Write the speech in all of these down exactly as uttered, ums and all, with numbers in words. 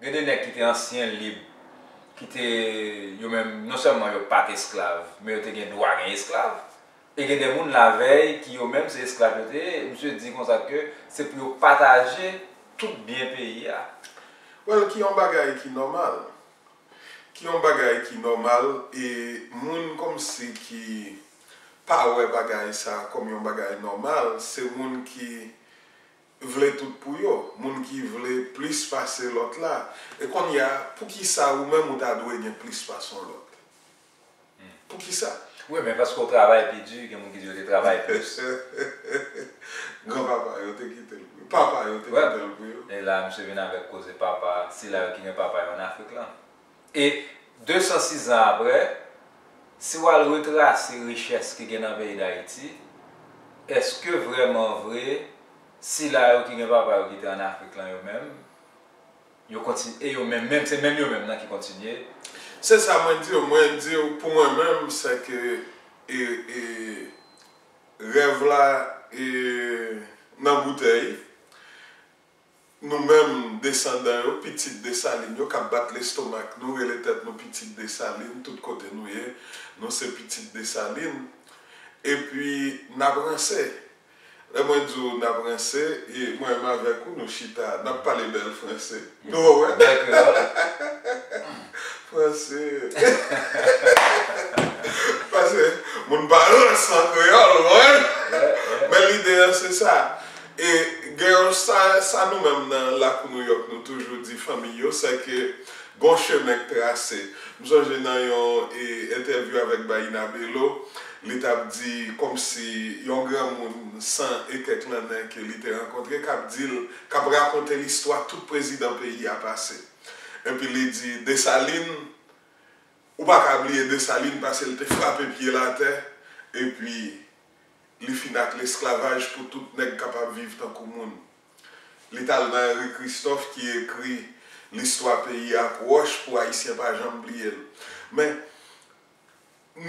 Gen de nèg ki te ansyen lib, ki te, yo menm, non sèlman yo pa t esklav, men yo te gen dwa gen esklav. E gen de moun lavèy ki yo menm se esklav yo te ye. Misye di konsa ke se pou yo pataje tout byen peyi a. Well, ki yon bagay ki nòmal. Ki yon bagay ki nòmal, e moun kòmsi ki pa wè bagay sa kòm yon bagay nòmal, se moun ki vle tout pou yo, moun ki vle plis pase lòt la. E kounye a, poukisa ou menm ou ta dwe gen plis pase yon lòt? Poukisa? Wi, men paske w travay pi di, gen moun ki di yo te travay plis. Granpapa yo te kite l pou yo. Papa yo te kite l pou yo. E la, misye vin avèk koze papa, sila yo ki gen papa yo ann Afrik lan. E de san sis zan apre, si w al retrase richès ki gen nan peyi Dayiti, èske vrèman vre, sila yo ki gen papa yo ki te ann Afrik lan yo menm, yo kontinye, e yo menm, menm, se menm yo menm nan ki kontinye? Se sa mwen di w, mwen di w, pou mwen menm, se ke e, e, rèv la e, nan boutèy, nou menm desandan yo, pitit Desalin yo, k ap bat lestomak nou, rele tèt nou pitit Desalin, tout kote nou ye, nou se pitit Desalin. Epi, n ap ranse. Lè mwen di w n ap ranse, e mwen menm avèk ou, nou chita, n ap pale bèl franse. Nou wè? Bèl kreyòl. Franse. Paske moun pa ranse an kreyòl, ou konprann? Men lide a se sa. E gen yon sa, sa nou menm nan lakou Nouyòk nou toujou di fanmi yo, se ke gon chemen k trase. M sonje nan yon e, entèvyou avèk Baina Bello, li t ap di kòmsi yon granmoun san e kèk lannen ke li te rankontre k ap di l, k ap rakonte listwa tout prezidan peyi a pase. Epi li di, Desalin, ou pa ka bliye Desalin paske l te frape pye l atè, epi li fini ak lesklavaj pou tout nèg kapab viv tankou moun. Li t al nan Henri Christophe ki ekri listwa peyi a ak wòch pou Ayisyen pa janm bliye l. Men,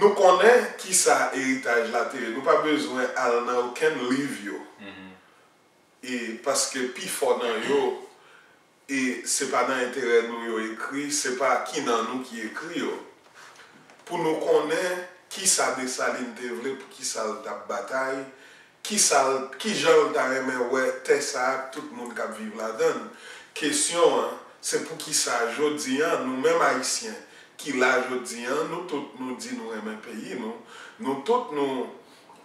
nou konnen kisa eritaj la te ye. Nou pa bezwen al nan okenn liv yo. E paske pifò nan yo, e se pa nan enterè nou yo ekri, se pa ki nan nou ki ekri yo. Pou nou konnen kisa Desalin te vle, poukisa l t ap batay, kisa l, kijan l ta renmen wè tè sa a ak tout moun k ap viv ladan l. Kesyon an, se poukisa jodi an, nou menm Ayisyen ki la jodi an, nou tout nou di nou renmen peyi nou, nou tout nou,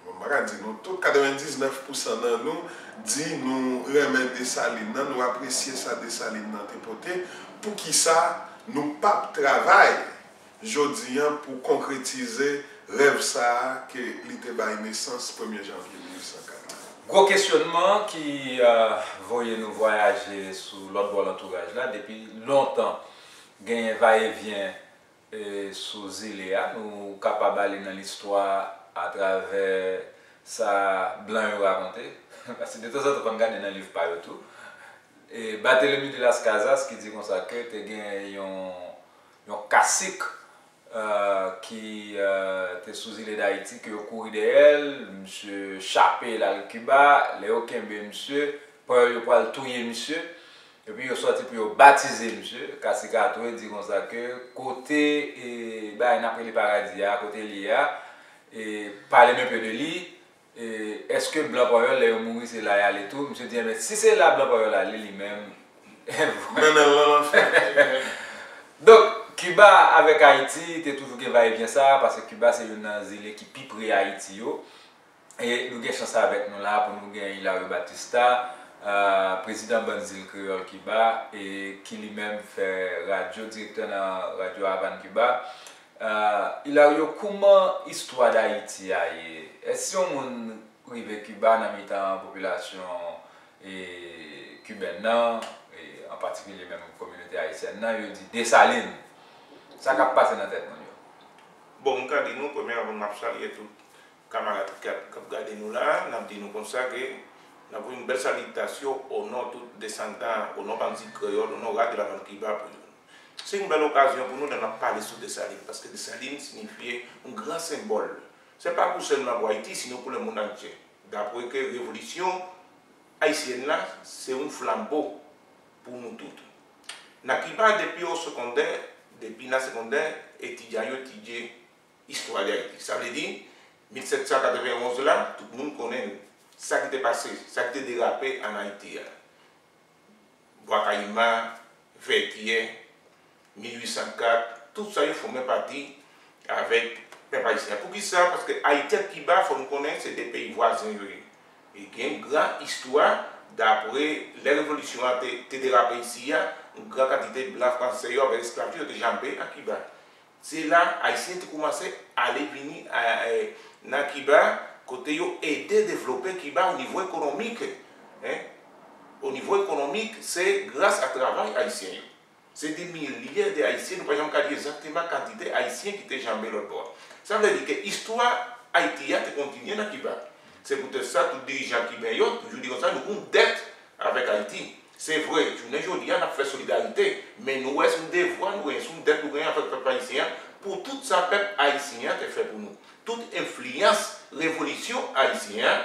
bon, m pa ka di nou tout, katrevendiznèf pousan nan nou di nou renmen Desalin nan, nou apresye sa Desalin nan te pote, poukisa nou p ap travay jodi an pou konkretize rèv sa a ke li te bay nesans premye janvye mil nèf san kat la. Gwo kesyònman ki voye nou vwayaje sou lòt bò lantouraj la, depi lontan genyen vayevyen sou zile a, nou kapab ale nan listwa atravè sa blan yo rakonte, paske detanzantan fò n gade nan liv pa yo tou. E Barthélemy de las Casas ki di konsa ke te gen yon yon kasik ki te sou zile Dayiti, ke yo kouri dèyè l, misye chape l al Kiba, lè yo kenbe misye, panyòl yo pral touye misye, epi yo sòti pou yo batize misye. Kasik Atwé di konsa ke kote bagay n ap rele paradi a, kote l ye a, parlez-moi un peu de lui, E, èske blan panyòl, lè yo mouri, se la y ale tou? Misye di, enben, si se la blan panyòl ale, li menm, mennen l nan lanfè. Donk, Kiba avèk Ayiti, te toujou gen vayevyen sa a, paske Kiba se youn nan zile ki pi pre Ayiti yo. E nou gen chans avèk nou la pou nou gen Hilario Batista, prezidan Bann Zil Kreyòl Kiba, e ki li menm fè radyo, direktè nan radyo Havane Kiba. Hilario, kouman istwa Dayiti a ye? Èske yon moun rive Kiba nan mitan popilasyon kibèn nan, an patikilye menm kominote ayisyèn nan, yo di Desalin? Sa k ap pase nan tèt moun yo? Bon, m ka di nou, premyèman, m ap salye tout kamarad k ap gade nou la, n ap di nou konsa ke n ap voye yon bèl salitasyon o non tout desandan, o non Bann Zil Kreyòl, o non radyo Lavàn Kiba pou yo. Se yon bèl okazyon pou nou lè n ap pale sou Desalin, paske Desalin siyifye yon gran senbòl. Se pa pou sèlman pou Ayiti, sinon pou lemonn antye. Dapre ke revolisyon ayisyèn la, se yon flanbo pou nou tout. Nan Kiba, depi o segondè, depi nan segondè, etidyan yo etidye istwa de Ayiti. Sa vle di, mil sèt san katrevenn onz la, tout moun konnen sa ki te pase, sa ki te derape ann Ayiti a. Bwa Kayiman, Vètyè, mil uit san kat, tout sa yo fòme pati avèk pèp ayisyen an. Poukisa? Paske Ayiti ak Kiba, fò nou konnen, se de peyi vwazen yo ye. E gen gran istwa, dapre lè revolisyon an te, te derape isi a, yon gran kantite blan fransè yo avèk esklav yo te janbe an Kiba. Se la Ayisyen te kòmanse ale vini a, e, nan Kiba, kote yo ede devlope Kiba o nivo ekonomik. En, o nivo ekonomik, se gras a travay Ayisyen yo. Se de milye de Ayisyen, nou pa janm ka di egzakteman kantite Ayisyen ki te janbe lòt bò a. Sa vle di ke istwa Ayiti a te kontinye nan Kiba. Se poutèt sa, tout dirijan kiben yo toujou di konsa, nou gen yon dèt avèk Ayiti. Se vre, jounen jodi a, n ap fè solidarite, men nou wè se yon devwa nou genyen, se yon dèt nou genyen avèk pèp ayisyen an, pou tout sa pèp ayisyen an te fè pou nou. Tout enfliyans revolisyon ayisyen an,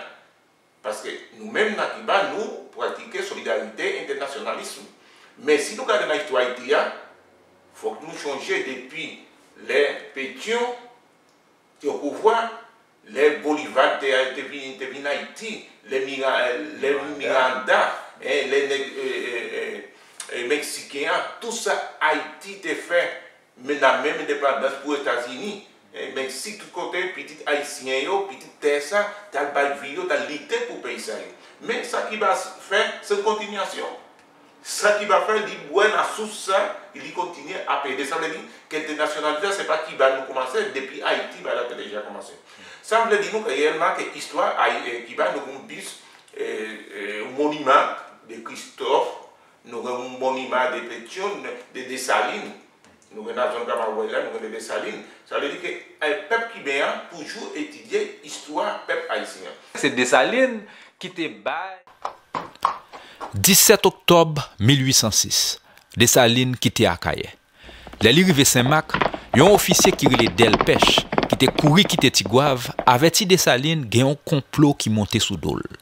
paske nou menm nan Kiba, nou pratike solidarite, entènasyonalis. Men si nou gade nan istwa Ayiti a, fòk nou chonje depi lè Petyon te o pouvwa, lè Boliva te, te vin, te vin Ayiti, lè Mira, lè Miranda, en, lè nèg, e, e, e, e, Meksiken an, tout sa Ayiti te fè, men nan menm endepandans pou Etazini, e, Meksik, tout kote, pitit ayisyen yo, pitit tè sa, t al bay vi yo, t al lite pou peyi sa yo. Men sa Kiba fè, se yon kontinyasyon. Sa Kiba fè, li bwè nan sous sa, li kontinye ap ede. Sa vle di ke entènasyonalizasyon, se pa Kiba nou kòmanse, depi Ayiti, bagay la te deja kòmanse. Sa vle di nou ke reyèlman ke istwa Ayi-, e, Kiba, nou gen yon bis, e, e, yon moniman de Christophe, nou gen yon moniman de Pétion, de Dessalines, nou gen nan zòn Kamarwèy la, nou gen de Dessalines. Sa vle di ke, e, pèp kiben an toujou etidye istwa pèp ayisyen an. Se Desalin ki te bay. Disèt oktòb mil uit san sis, Desalin kite Akayè. Lè li rive Senmak, yon ofisye ki rele Delpech, ki te kouri kite Tigwav, avèti Desalin gen yon konplo ki monte sou do l.